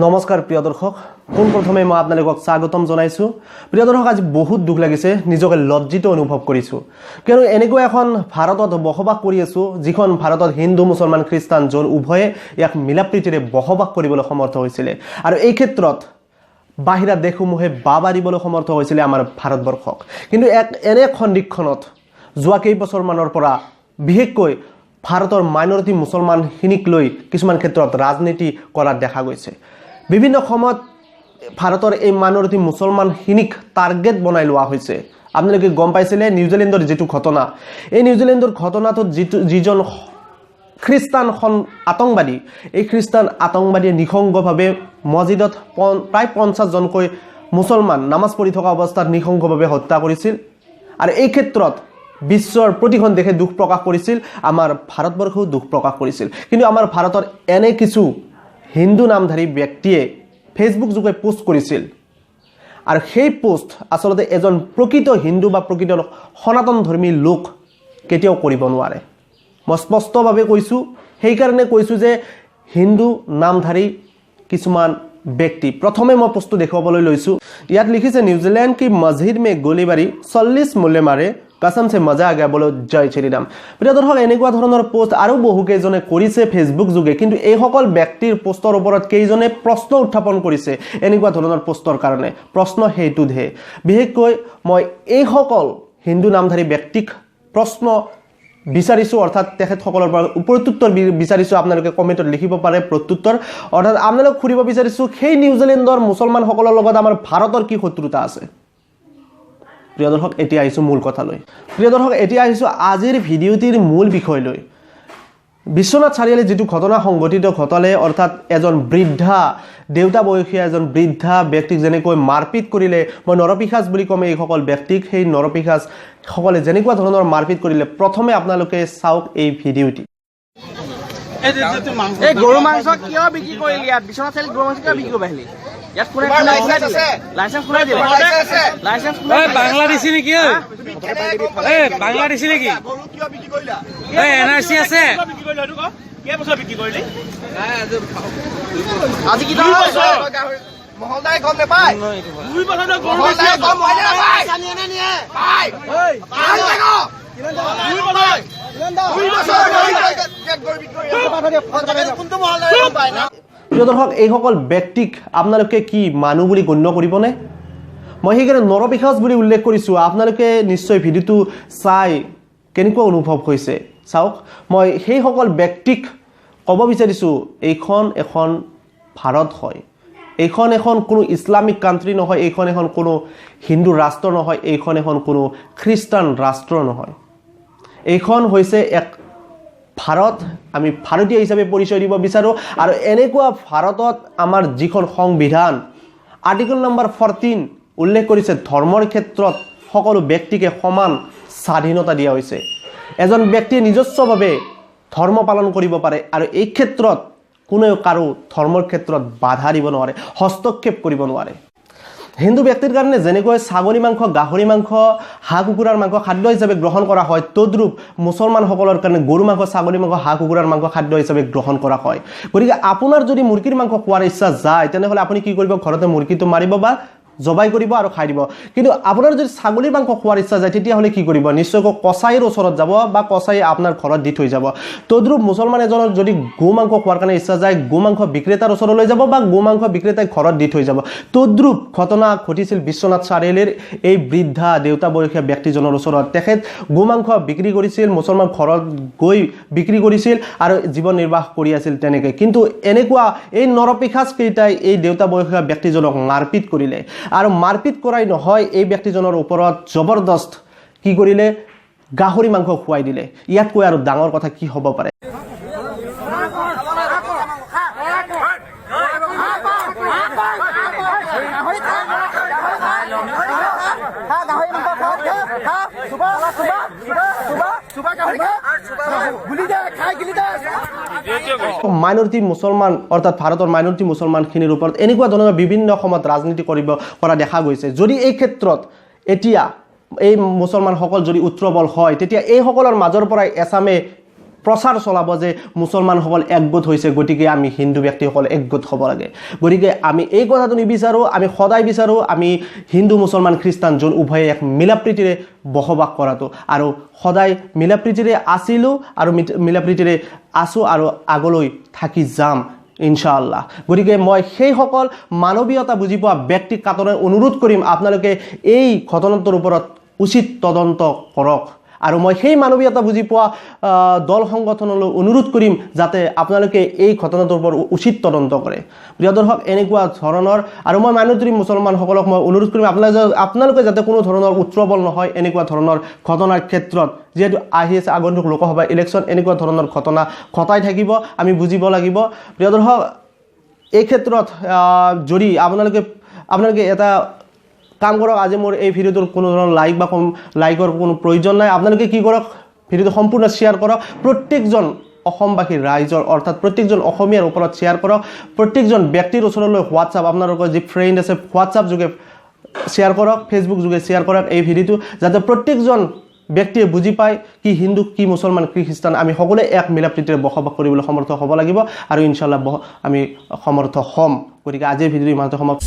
নমস্কাৰ প্ৰিয় দৰ্শক, পোনপ্ৰথমে মই আপোনালোকক স্বাগতম জনাইছোঁ। প্ৰিয় দৰ্শক, আজি বহুত দুখ লাগিছে, নিজকে লজ্জিত অনুভৱ কৰিছোঁ। কিয়নো এনেকুৱা এখন ভাৰতত বসবাস কৰি আছোঁ, যিখন ভাৰতত হিন্দু, মুছলমান, খ্ৰীষ্টান জন উভয়ে ইয়াক মিলাপ্ৰীতিৰে বসবাস কৰিবলৈ সমৰ্থ হৈছিলে আৰু এই ক্ষেত্ৰত বাহিৰা দেশসমূহে বাবা দিবলৈ সমৰ্থ হৈছিলে আমাৰ ভাৰতবৰ্ষক। কিন্তু এক এনে সন্ধিক্ষণত যোৱা কেইবছৰমানৰ পৰা বিশেষকৈ ভাৰতৰ মাইনৰিটি মুছলমানখিনিক লৈ কিছুমান ক্ষেত্ৰত ৰাজনীতি কৰা দেখা গৈছে। বিভিন্ন সময়ত ভাৰতৰ এই মাইনৰিটি মুছলমানখিনিক টাৰ্গেট বনাই লোৱা হৈছে। আপোনালোকে গম পাইছিলে নিউজিলেণ্ডৰ যিটো ঘটনা, এই নিউজিলেণ্ডৰ ঘটনাটোত যিজন খ্ৰীষ্টান আতংকবাদী, এই খ্ৰীষ্টান আতংকবাদীয়ে নৃশংসভাৱে মছজিদত প্ৰায় 50জনকৈ মুছলমান নামাজ পঢ়ি থকা অৱস্থাত নৃশংসভাৱে হত্যা কৰিছিল। আৰু এই ক্ষেত্ৰত বিশ্বৰ প্ৰতিখন দেশে দুখ প্ৰকাশ কৰিছিল, আমাৰ ভাৰতবৰ্ষও দুখ প্ৰকাশ কৰিছিল। কিন্তু আমাৰ ভাৰতৰ এনে কিছু হিন্দু নামধাৰী ব্যক্তিয়ে ফেচবুক যোগে পোষ্ট কৰিছিল আৰু সেই পোষ্ট আচলতে এজন প্ৰকৃত হিন্দু বা প্ৰকৃত সনাতন ধৰ্মী লোক কেতিয়াও কৰিব নোৱাৰে। মই স্পষ্টভাৱে কৈছোঁ, সেইকাৰণে কৈছোঁ যে হিন্দু নামধাৰী কিছুমান ব্যক্তি। প্ৰথমে মই পোষ্টটো দেখুৱাবলৈ লৈছোঁ। ইয়াত লিখিছে, নিউজিলেণ্ড কি মছজিদ মে গুলীবাৰী, 40 মুল্লে মাৰে, कसम से मजा आ गया, बोलो জয় শ্ৰীৰাম। প্ৰিয় দৰ্শক, এনেকুৱা ধৰণৰ পোষ্ট আৰু বহুকেইজনে কৰিছে ফেচবুক যোগে। কিন্তু এইসকল ব্যক্তিৰ পোষ্টৰ ওপৰত কেইজনে প্ৰশ্ন উত্থাপন কৰিছে এনেকুৱা ধৰণৰ পোষ্টৰ কাৰণে? প্ৰশ্ন সেইটোতহে। বিশেষকৈ মই এইসকল হিন্দু নামধাৰী ব্যক্তিক প্ৰশ্ন বিচাৰিছোঁ, অৰ্থাৎ তেখেতসকলৰ পৰা প্ৰত্যুত্তৰ বিচাৰিছোঁ। আপোনালোকে কমেণ্টত লিখিব পাৰে প্ৰত্যুত্তৰ। অৰ্থাৎ আপোনালোক সুধিব বিচাৰিছোঁ, সেই নিউজিলেণ্ডৰ মুছলমানসকলৰ লগত আমাৰ ভাৰতৰ কি শত্ৰুতা আছে? প্ৰিয় দৰ্শক, এতিয়া আহিছোঁ মূল কথালৈ। প্ৰিয় দৰ্শক, এতিয়া আহিছোঁ আজিৰ ভিডিঅ'টিৰ মূল বিষয়লৈ। বিশ্বনাথ চাৰিআলিত যিটো ঘটনা সংঘটিত ঘটালে, অৰ্থাৎ এজন বৃদ্ধা, দেউতা বয়সীয়া এজন বৃদ্ধা ব্যক্তিক যেনেকৈ মাৰপিট কৰিলে, মই নৰপিশাচ বুলি ক'ম এইসকল ব্যক্তিক, সেই নৰপিশাচসকলে যেনেকুৱা ধৰণৰ মাৰপিট কৰিলে, প্ৰথমে আপোনালোকে চাওক এই ভিডিঅ'টি। এই গৰু মাংস কিয় বিক্ৰী কৰিলি ইয়াত? বিশ্বনাথ চাৰিআলিত গৰু মাংস কিয় বিক্ৰী কৰিব আহিলি ইয়াত? কোনে তোমাৰ কোনে লাইচেন্স আছে? লাইচেন্স কোনে দিলে? লাইচেন্স আছে? লাইচেন্স কোনে ঐ দিলে? বাংলাদেশী নেকি ঐ? তুমি কেনেকে গম পালা? এ বাংলাদেশী নেকি? গৰু কিয় বিক্ৰী কৰিলা? এই এন আৰ চি আছে? আজি কি টকা হৈছে? মহলদাই গম নাপায়? মহলদাই গম হয় নে নাপায়? পায়। পায় জানো? 2 বছৰ ধৰি ইয়াত গৰু বিক্ৰী কৰি আছে। কোনটো মহলদাৰে গম পায় না? প্ৰিয় দৰ্শক, এইসকল ব্যক্তিক আপোনালোকে কি মানুহ বুলি গণ্য কৰিবনে? মই সেইকাৰণে নৰপিশাচ বুলি উল্লেখ কৰিছোঁ। আপোনালোকে নিশ্চয় ভিডিঅ'টো চাই কেনেকুৱা অনুভৱ হৈছে চাওক। মই সেইসকল ব্যক্তিক ক'ব বিচাৰিছোঁ, এইখন এখন ভাৰত হয়, এইখন এখন কোনো ইছলামিক কাণ্ট্ৰি নহয়, এইখন এখন কোনো হিন্দু ৰাষ্ট্ৰ নহয়, এইখন এখন কোনো খ্ৰীষ্টান ৰাষ্ট্ৰ নহয়। এইখন হৈছে এক ভাৰত। আমি ভাৰতীয় হিচাপে পৰিচয় দিব বিচাৰোঁ আৰু এনেকুৱা ভাৰতত আমাৰ যিখন সংবিধান, আৰ্টিকল নম্বৰ 14 উল্লেখ কৰিছে, ধৰ্মৰ ক্ষেত্ৰত সকলো ব্যক্তিকে সমান স্বাধীনতা দিয়া হৈছে। এজন ব্যক্তিয়ে নিজস্বভাৱে ধৰ্ম পালন কৰিব পাৰে আৰু এই ক্ষেত্ৰত কোনেও কাৰো ধৰ্মৰ ক্ষেত্ৰত বাধা দিব নোৱাৰে, হস্তক্ষেপ কৰিব নোৱাৰে। হিন্দু ব্যক্তিৰ কাৰণে যেনেকৈ ছাগলী মাংস, গাহৰি মাংস, হাঁহ কুকুৰাৰ মাংস খাদ্য হিচাপে গ্ৰহণ কৰা হয়, তদ্ৰূপ মুছলমানসকলৰ কাৰণে গৰু মাংস, ছাগলী মাংস, হাঁহ কুকুৰাৰ মাংস খাদ্য হিচাপে গ্ৰহণ কৰা হয়। গতিকে আপোনাৰ যদি মুৰ্গীৰ মাংস খোৱাৰ ইচ্ছা যায়, তেনেহ'লে আপুনি কি কৰিব? ঘৰতে মুৰ্গীটো মাৰিব বা জবাই কৰিব আৰু খাই দিব। কিন্তু আপোনাৰ যদি ছাগলীৰ মাংস খোৱাৰ ইচ্ছা যায়, তেতিয়াহ'লে কি কৰিব? নিশ্চয়কৈ কচাইৰ ওচৰত যাব বা কচাই আপোনাৰ ঘৰত দি থৈ যাব। তদ্ৰূপ মুছলমান এজনৰ যদি গো মাংস খোৱাৰ কাৰণে ইচ্ছা যায়, গো মাংস বিক্ৰেতাৰ ওচৰলৈ যাব বা গো মাংস বিক্ৰেতাই ঘৰত দি থৈ যাব। তদ্ৰূপ ঘটনা ঘটিছিল বিশ্বনাথ চাৰিআলিৰ এই বৃদ্ধা দেউতা বয়সীয়া ব্যক্তিজনৰ ওচৰত। তেখেত গো মাংস বিক্ৰী কৰিছিল, মুছলমান ঘৰত গৈ বিক্ৰী কৰিছিল আৰু জীৱন নিৰ্বাহ কৰি আছিল তেনেকৈ। কিন্তু এনেকুৱা এই নৰপিশাচ কেইটাই এই দেউতা বয়সীয়া ব্যক্তিজনক মাৰপিট কৰিলে আৰু মাৰপিট কৰাই নহয়, এই ব্যক্তিজনৰ ওপৰত জবৰদস্ত কি কৰিলে? গাহৰি মাংস খুৱাই দিলে। ইয়াতকৈ আৰু ডাঙৰ কথা কি হ'ব পাৰে? খা, গাহৰি মাংস খা, খা, চুবা চুবা চুবা চুবা, গাহৰি খা, গুলি দে, খাই গিলি দে। মাইনৰিটি মুছলমান, অৰ্থাৎ ভাৰতৰ মাইনৰিটি মুছলমানখিনিৰ ওপৰত এনেকুৱা ধৰণৰ বিভিন্ন সময়ত ৰাজনীতি কৰা দেখা গৈছে। যদি এই ক্ষেত্ৰত এতিয়া এই মুছলমানসকল যদি উত্ৰবল হয়, তেতিয়া এইসকলৰ মাজৰ পৰাই এছামে প্ৰচাৰ চলাব যে মুছলমানসকল একগোট হৈছে, গতিকে আমি হিন্দু ব্যক্তিসকল একগোট হ'ব লাগে। গতিকে আমি এই কথাটো নিবিচাৰোঁ। আমি সদায় বিচাৰোঁ আমি হিন্দু, মুছলমান, খ্ৰীষ্টান যোন উভয়ে এক মিলাপ্ৰীতিৰে বসবাস কৰাটো, আৰু সদায় মিলাপ্ৰীতিৰে আছিলোঁ আৰু মিলাপ্ৰীতিৰে আছোঁ আৰু আগলৈ থাকি যাম ইনশাআল্লাহ। গতিকে মই সেইসকল মানৱীয়তা বুজি পোৱা ব্যক্তিক কাতৰে অনুৰোধ কৰিম, আপোনালোকে এই ঘটনাটোৰ ওপৰত উচিত তদন্ত কৰক। আৰু মই সেই মানৱীয়তা বুজি পোৱা দল সংগঠনলৈ অনুৰোধ কৰিম যাতে আপোনালোকে এই ঘটনাটোৰ ওপৰত উচিত তদন্ত কৰে। প্ৰিয় দৰ্শক, এনেকুৱা ধৰণৰ আৰু মই মাইনৰিটি মুছলমানসকলক মই অনুৰোধ কৰিম, আপোনালোকে যাতে কোনো ধৰণৰ উত্ৰবল নহয় এনেকুৱা ধৰণৰ ঘটনাৰ ক্ষেত্ৰত। যিহেতু আহি আছে আগন্তুক লোকসভা ইলেকশ্যন, এনেকুৱা ধৰণৰ ঘটনা ঘটাই থাকিব, আমি বুজিব লাগিব। প্ৰিয় দৰ্শক, এই ক্ষেত্ৰত যদি আপোনালোকে এটা কাম কৰক, আজি মোৰ এই ভিডিঅ'টোৰ কোনো ধৰণৰ লাইক বা কম লাইকৰ কোনো প্ৰয়োজন নাই। আপোনালোকে কি কৰক, ভিডিঅ'টো সম্পূৰ্ণ শ্বেয়াৰ কৰক, প্ৰত্যেকজন অসমবাসী ৰাইজৰ অৰ্থাৎ প্ৰত্যেকজন অসমীয়াৰ ওপৰত শ্বেয়াৰ কৰক, প্ৰত্যেকজন ব্যক্তিৰ ওচৰলৈ হোৱাটছআপ, আপোনালোকৰ যি ফ্ৰেণ্ড আছে হোৱাটছআপ যোগে শ্বেয়াৰ কৰক, ফেচবুক যোগে শ্বেয়াৰ কৰক এই ভিডিঅ'টো, যাতে প্ৰত্যেকজন ব্যক্তিয়ে বুজি পায় কি হিন্দু, কি মুছলমান, কি খ্ৰীষ্টান, আমি সকলোৱে এক মিলাপ্ৰীতিৰে বসবাস কৰিবলৈ সমৰ্থ হ'ব লাগিব আৰু ইনশাআল্লাহ আমি সমৰ্থ হ'ম। গতিকে আজিৰ ভিডিঅ'টো ইমানতে সমাপ্ত।